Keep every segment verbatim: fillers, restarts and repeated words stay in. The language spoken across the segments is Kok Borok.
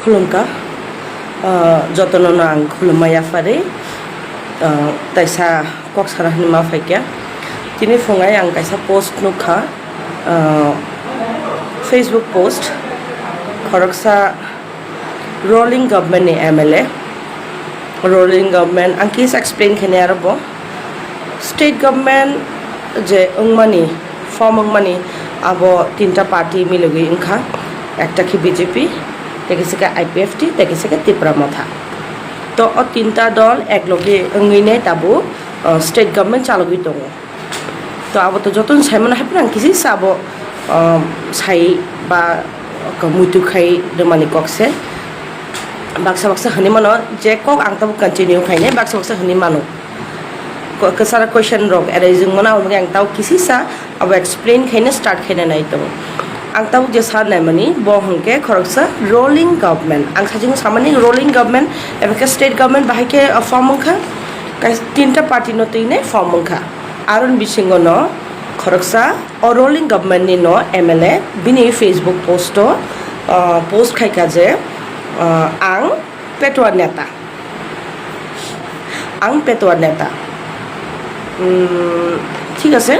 Khulumkha, ah, jotono no ang khulumma yapharwi, ah, taisa kok sana hwnwi ma phaikha. Tini phungai ang kaisa post nukha, ah, Facebook post, khoroksa ruling government ni M L A, ruling government ang kisa explain khainai aro bo. State government je wngmani, form wngmani, abo tinta party milogwi wngkha, ekta khe B J P, tei kisa khe I P F T, tei kisa khe Tipra Motha. To o tinta dol ekloge wngwi nai tabuk, uh, state government chalogwi tongo. To abo to jotono saimano, haiphano ang kisa sa abo, uh, sai ba muitu khai rwmani kok se. Baksa baksa hwnwi mano je kok ang tabuk continue khainai, baksa baksa hwnwi mano. Ko-, kwcharo question rok arising mano, aboni bagwi ang tau kisisa abo explain khaina start khaina nai tongo. Ang tabuk je sa naimani, bo hwnkhe khoroksa ruling government. Ang sajingo samani ruling government, eba khe state government bahai khe, uh, form wngkha, kais-, tinta party no twinai form wngkha. Aroni bisingo no khoroksa o ruling government ni no M L A bini Facebook post o, uh, post khaikha je, uh, ang Petwa neta. Ang Petwa neta. Hmm, thik ase,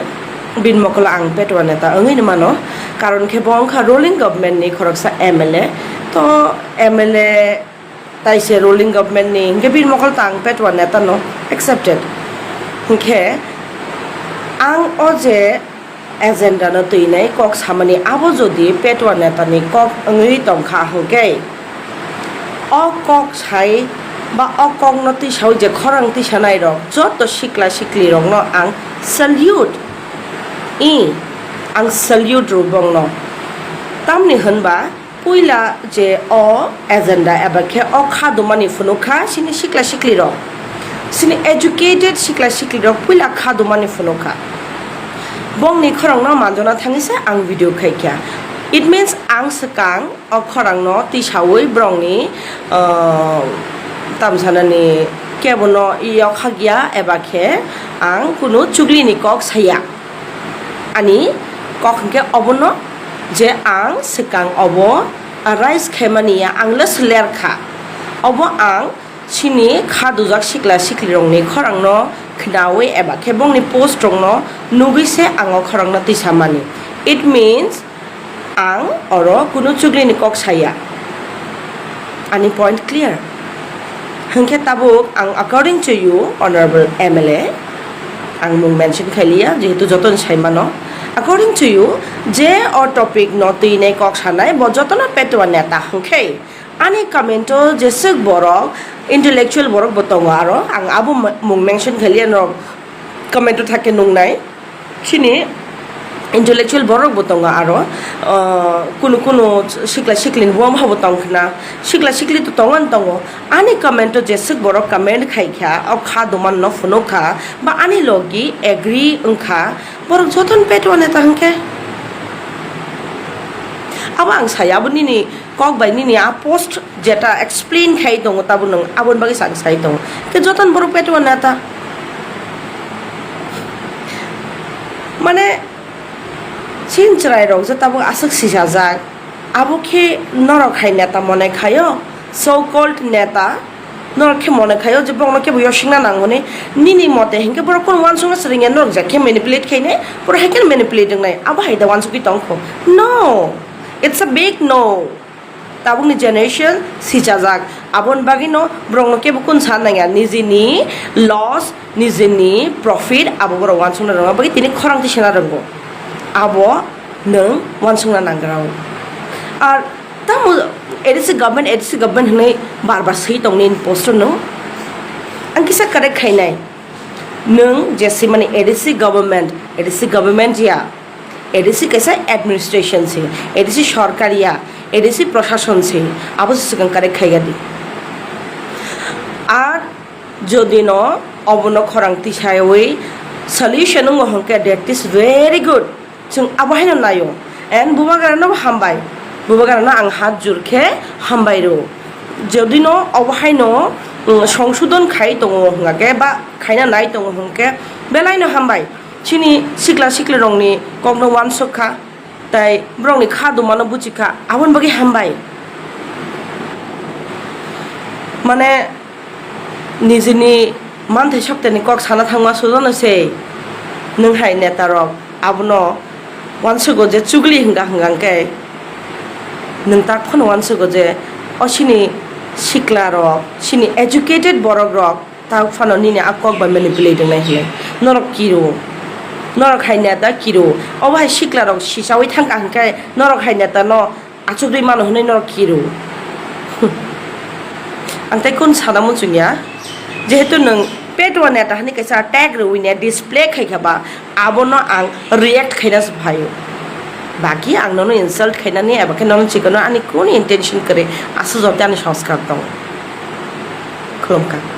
bini mokolo ang Petwa neta wngwi ni mano. Karon khe bo wngkha ruling government ni khoroksa M L A. To M L A taise ruling government ni, hinkhe bini mokol to ang Petwa neta no accepted. Hinkhe ang o je agenda no twinai kok samani abo jodi Petwa neta ni kok wngwi tongkha hwnkhe, o kok sai ba o kok no twisawi je khorang twisanai rok joto sikla sikli rok no ang salute. I, ang salute rw bongno. Tamni hwnba puila je o agenda eba khe o kha dumani phunukha chini sikla sikli rok, chini educated sikla sikli rok puila kha dumani phunukha. Bongni khorang no manjona thangwi se ang video khaikha. It means ang swkang o khorang no tisawi borokni, uh, tamsanani kebo no yok khakya eba khe ang kunu chugli ni kok saya. Ani kok hwnkhe obono je ang swkang obo rise khaimani ya, ang le sler kha. Obo ang chini kha dujak sikla siklirokni khorangno khnaui eba khe bongni postrokno nugui se ang o khorangno tisamani. It means, ang oro kunu chuglini kok saya. Ani point clear. Hwnkhe tabuk ang according to you, Honorable M L A, ang mung mention khailiya, jehetu jotoni saimano. According to you, je o topic no twinai kok sanai, bo jotono Petwa neta hwnkhe, ani comment o jeswk borok, intellectual borok bo tongo aro, ang abo mung mention khailiya norok comment o thake nungnai. Chini intellectual borok bo tongo aro, ah, kunu kunu sikla siklini buam habo tong khna, sikla sikli to tongo ani tongo, ani comment o jeswk borok comment khai kha, o kha duman no phunuk kha, ba ani logi agree wng kha, borok jotono Petwa neta hwnkhe. Abo ang saya, abo nini kok bai nini a post jeta explain khai tongo, tabuk nwng aboni bagwi sa-, sai tongo. Khe jotono borok Petwa neta. Mane, chin chwrairok je tabuk aswk sijajak, abo khe norok hai neta mone khaio, so called neta, norok khe mone khaio je bongno kebo yosingna nangmani, nini mote hinkhe borok kunu uansukna swrwngya, norok je khe manipulate khainai, borok hai kheno manipulate wngnai, abo hai da uansukgwi tongkho. No, it's a big no. Tabukni generation sichajak, aboni bagwino borokno kebo kun sa nangya, nijini loss, nijini profit abo borok uansukna rwngma bagwi tini khorang tisana rwngo, abo nwng uansukna nangwrao. Ar tamo A D C government, A D C government hwnwi bar bar swi tongni post-o nwng, ang kisa correct khainai, nwng je swimani A D C government, A D C government ya, A D C kaisa administration se, A D C sorkar ya, A D C prashason se, abo se swkang correct khaiya di. Ar jodi no obono khorang tisaiwi solution wngo hwnkhe, that is very good. Chwng abo haino naio. And Bubagrano hambai. Bubagrano ang hat jur khe hambai rw. Jodi no obo haino, mm, songsodon khai tongo hwnkhe ba khaina nai tongo hwnkhe, belai no hambai. Chini sikla siklirokni kokno uansuk kha, tei borokni kha dumano buchi kha, aboni bagwi hambai. Mane nijini manthai sokteni kok sana thangma sujono se nwng hai neta rok abono wansugo je chugli hwnga hwnga khe nwng tak phano wansugo je o sini sikla rok sini educated borok rok tak phano nini a kok bai manipulate wngnai hinwi norok kiro norok hai neta kiro obo hai sikla rok sisawi thangka hwnkhe norok hai neta no achugwi mano hwnwi norok kiro. Ang tei kun sana muchungya, jehetu nwng petwa neta hani kaisa tag rwina display khaikha ba, abono ang react khaina se phaio. Baki ang nono insult khainani eba khe nono chikano ani kun intention kwrwi, aswk joto ani sanskar tongo. Khulumkha.